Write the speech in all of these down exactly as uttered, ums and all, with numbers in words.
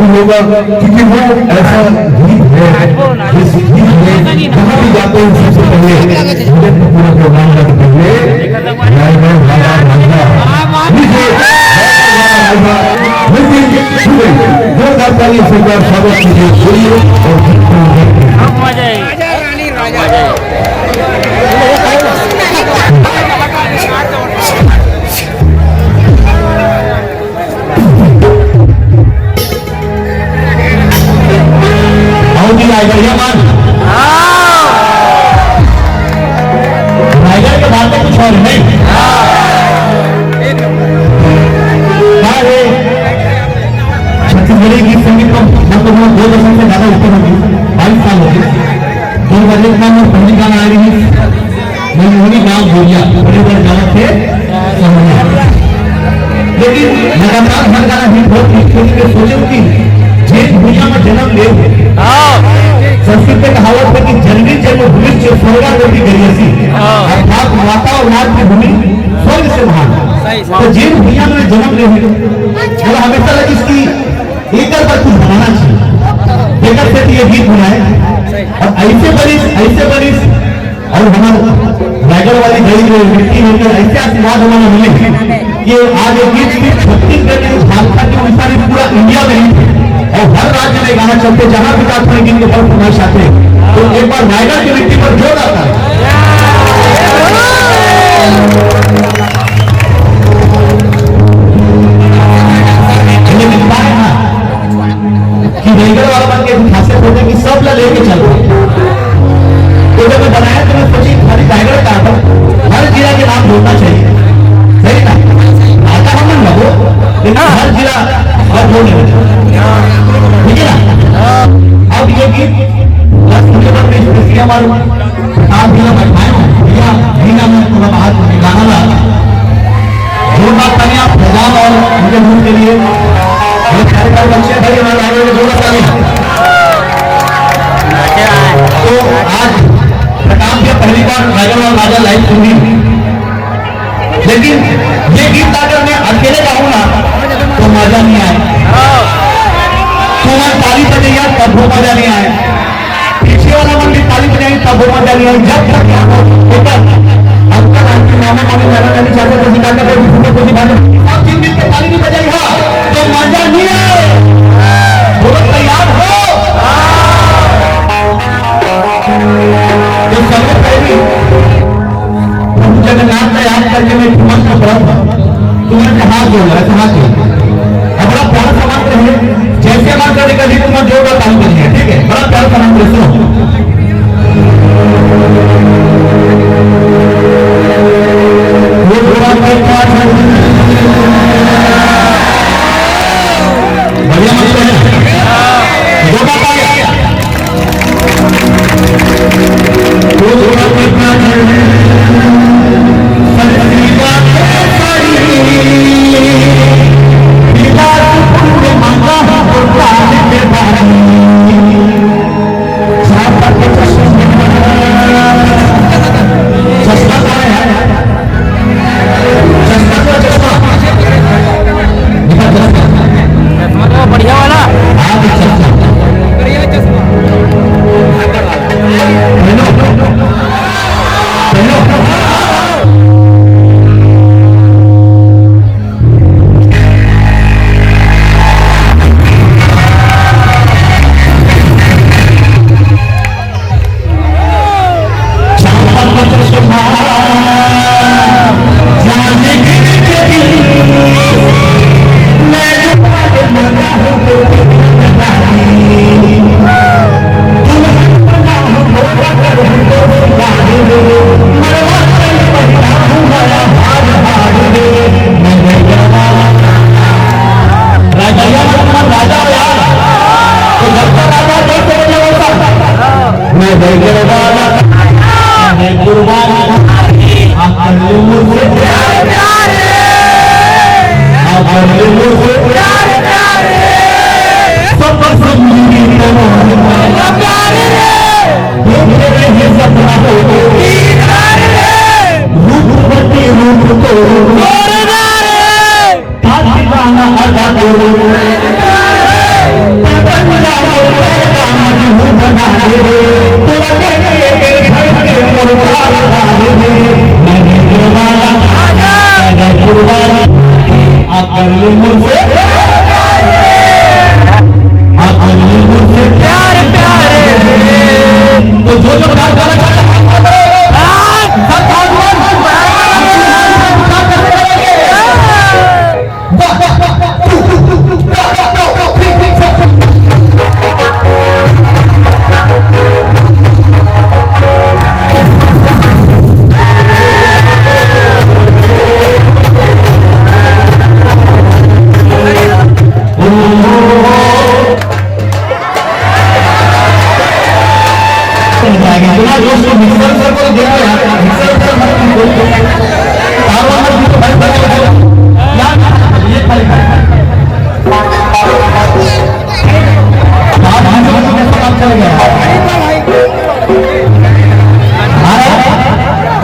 होगा, क्योंकि वो ऐसा गीत है, जिस गीत में जहाँ भी जाते हैं, सबसे पहले मुझे पूरा प्रोग्राम का पहले रायगढ़ वाला राजा, डीजे रायगढ़ वाला राजा नितिन दुबे, जोरदार ताली से एक बार स्वागत कीजिए। बोलिए और गीत को आओ जी, रायगढ़िया मान। रायगढ़ के बात तो कुछ और नहीं। हाँ, ये छत्तीसगढ़ी गीत संगीत तो, मतलब, मैं दो दशक से ज्यादा ऊपर हो गई, बाईस साल हो गए। दो बजे इतना मैं पहली गाना आ रही, मैं मोहनी गांव बोलिया, बड़े बड़े गांव थे, लेकिन लगातार हर गाना हिट होत, हिट होत के सोचे कि जेन भुइयां में जन्म ले हो। हाँ। संस्कृत में कहावत है कि "जननी जन्मभूमि च स्वर्गा लोकी गरीयसी", हाँ। अर्थात माता और मातृभूमि स्वर्ग से महान। सही, सही। तो जेन भुइयां में जन्म ले हो, मतलब, हमेशा लगी इसकी एकर पर कुछ बनाना चाहिए। एकर से ये गीत बनाए और ऐसे बनिस, ऐसे बनिस और हमारे रायगढ़ वाली गली में मिट्टी होकर ऐसे आशीर्वाद हमारा मिले कि आज ये गीत सिर्फ छत्तीसगढ़ के, झारखंड के, उड़ीसा में, पूरा इंडिया में ही और हर राज्य में गाना चलते, जहां भी जाते हैं गीत के बल फरमाइश आते हैं। तो एक बार रायगढ़ की मिट्टी पर जोर आता है। लेकिन पाए ना, कि रेगड़ वाला मन के खासियत होथे कि सब ला लेके चलथे। तो जब मैं बनाया तो मैं सोची खाली रायगढ़ का था, हर जिला के नाम बोलना चाहिए, सही ना? आता हम मन लगो, लेकिन हर जिला और बोल लेना चाहिए, ठीक है ना? अब ये गीत दस मिनट में स्पेशली हमारे आप जिला बैठाए हो, भैया, भैया मैं थोड़ा बाहर गाना ला जोरदार तालियां फैजान और उनके ग्रुप के लिए। ये सारे बच्चे भाई हमारे आगे में जोरदार तालियां। तो आज प्रताप जी पहली बार राजा और राजा लाइव सुनी, लेकिन ये गीत अगर मैं अकेले गाऊं ना तो मजा नहीं आए। तुमन ताली बजाइया तब वो मजा नहीं आए। पीछे वाला मन भी ताली बजाई तब वो मजा नहीं आई। जब तक यहाँ पर अंकल आंटी, मामा मामी, नाना नानी, चाचा चाची, काका काकी, फूफा फूफी, भांजा सब चीज मिलके ताली नहीं बजाई, हाँ, तो मजा नहीं आए। बोलो, तैयार हो? तो सबसे पहले प्रभु जगन्नाथ का याद करके मैं एक मंत्र पढ़ूंगा। तुमन के हाथ जोड़ लो, ऐसे हाथ जोड़। अब बड़ा प्यारा सा मंत्र है, जैसे मंत्र निकल रही तुमन जोरदार ताली बजाइए, ठीक है? बड़ा प्यारा सा मंत्र है, सुनो। वो घोड़ा के पास बढ़िया मंत्र है। जोरदार ताली। चश्मा कहाँ है? चश्मा तो, चश्मा। निकाल चश्मा। चश्मा तो बढ़िया वाला। हाँ, तो चश्मा। बढ़िया चश्मा। पहनो। पहनो। राजा, राजा हो यार। तो जब तक राजा जोर से बोले, वैसा। मैं बैठे वाला, मैं कुर्बान, आप कर लो मुझसे प्यार। आप कर लो मुझसे प्यार। सब पर सब मिली तो देख रहे हैं सपना को। रूपवती रूप को। ताज दीवाना अदा को। प्यारे प्यारे। तो जो जो प्यार करना चाहता है,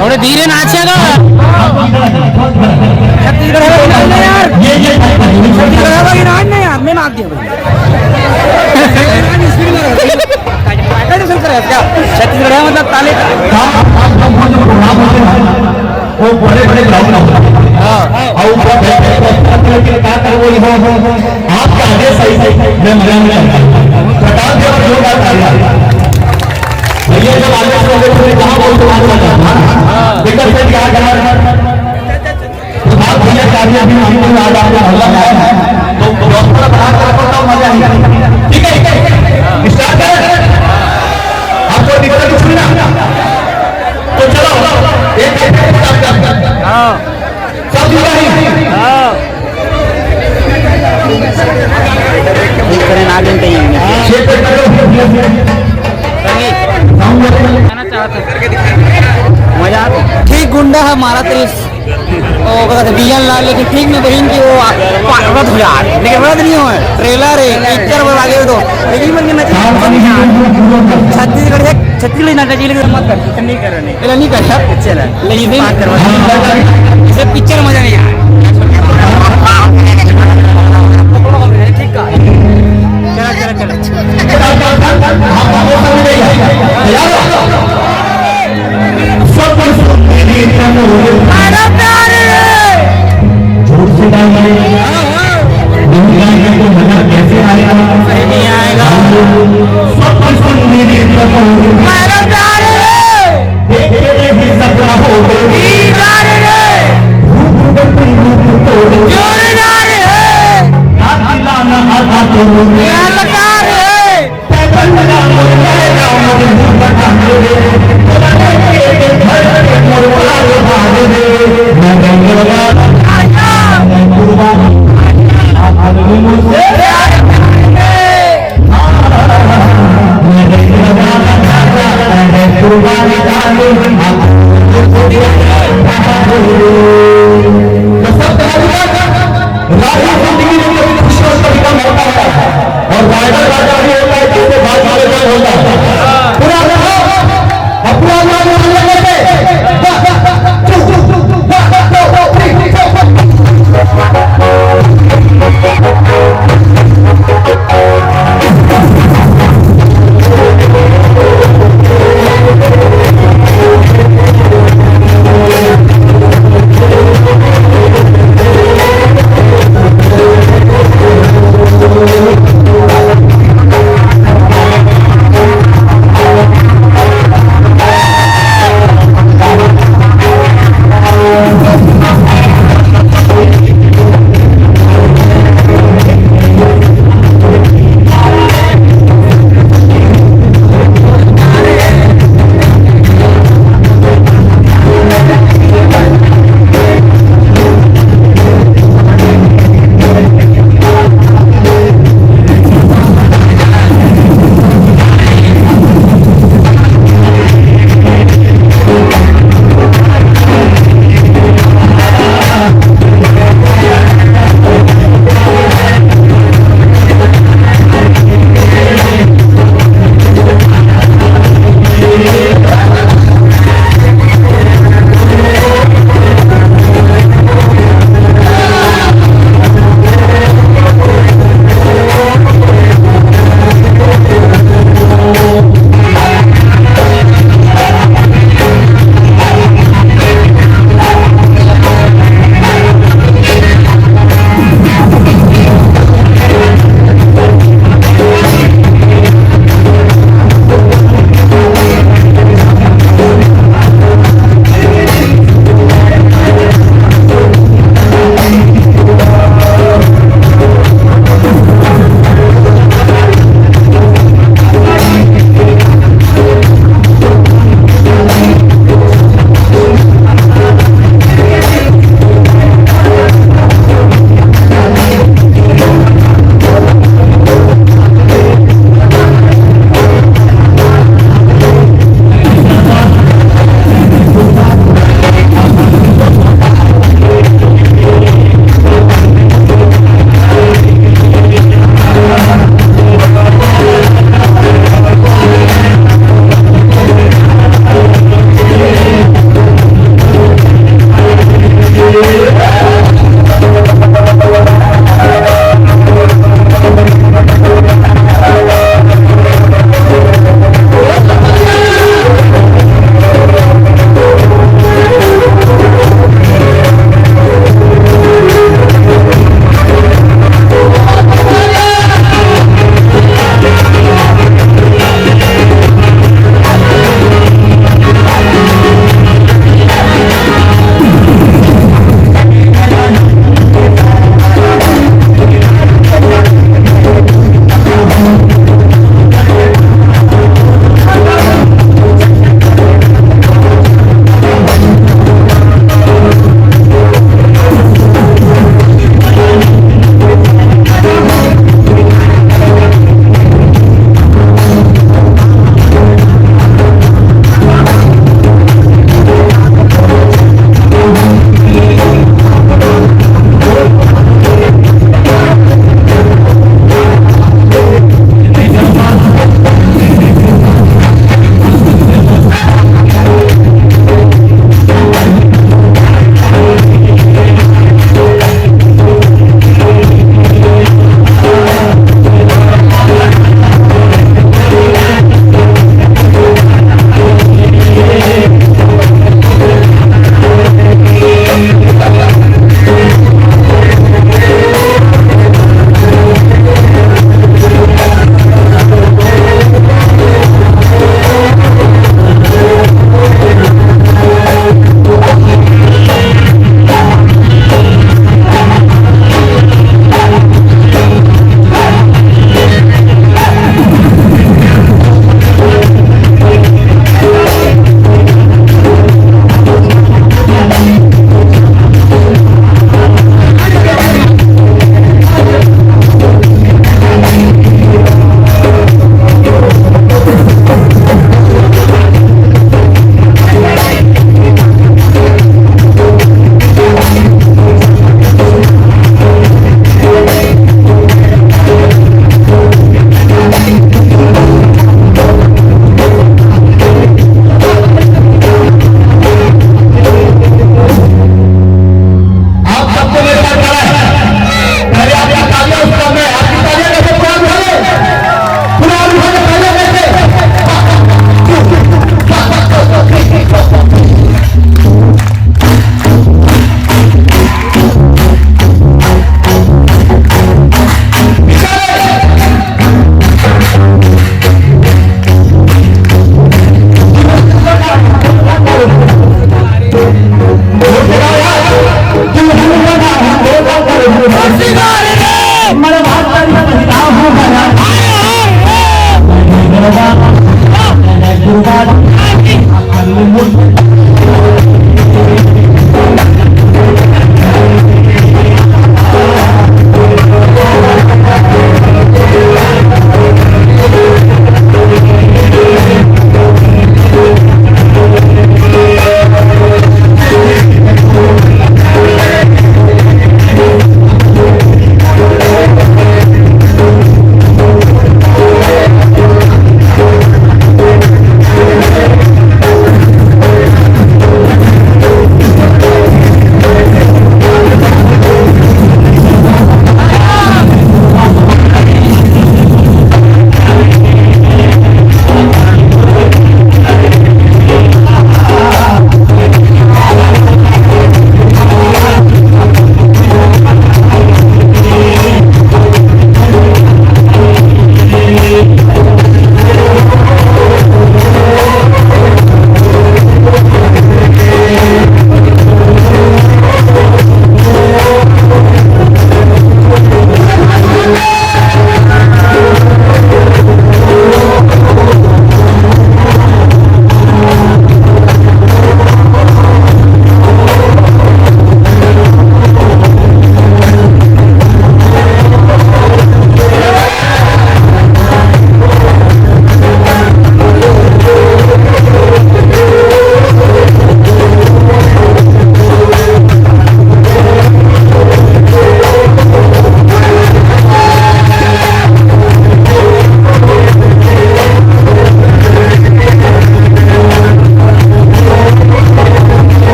थोड़े धीरे नाचेगा। छत्तीसगढ़ में नहीं यार। छत्तीसगढ़ में नहीं यार, मैं नाच दिया भाई। छत्तीसगढ़ है मतलब ताली। वो बड़े बड़े ग्राउंड में होता है। हाँ। और ऊपर बैठ के क्या कर वो हो, हो, हो। आपका आदेश सही, सही, मैं मना नहीं करता। प्रकाश जी, आप जोरदार तालियां। भैया, जब आदेश हो गए, तो कहाँ बोल के बात करता था? हाँ। बेटा, फिर क्या करा? प्रभात भैया, कार्य भी हमको आज आपको मोहल्ला आया है, तो डॉक्टर बात करता तो मजा नहीं। ठीक है, स्टार्ट कर। आपको दिक्कत कुछ नहीं ना? तो चलो, एक, एक, एक, एक, एक। हाँ। सब जुड़ा है। हाँ। ये करें ना, दिन कहीं। ये पे करो। मजा आता। ठीक गुंडा है, मारा तेरी ओ, ओकर बाद विलन ला, लेकिन ठीक में बहिन की वो आ-, पा-, रद्द हो जा, लेकिन रद्द नहीं हो, ट्रेलर है, पिक्चर में आगे तो, लेकिन मन के नच-, छत्तीसगढ़ है, छत्तीसगढ़ नाचना चाहिए, लेकिन मत कर, नहीं कर, नहीं। एला नहीं कर, अच्छा ना, लेकिन फिर बात करवा। इसे पिक्चर मजा नहीं आया। ठीक है, चला, चला, चला। तैयार हो? सब कुछ मेरी इच्छा में हो गई। अरे प्यारे। जोर से गाइए। नहीं गाएंगे तो मजा कैसे आएगा? सही नहीं आएगा। सब कुछ मेरी इच्छा में हो गई। अरे प्यारे। देख के भी सपना हो गई। दीदार रे। रूप में रूप तो जोरदार है। याद दिलाना आता तो। यादगार है।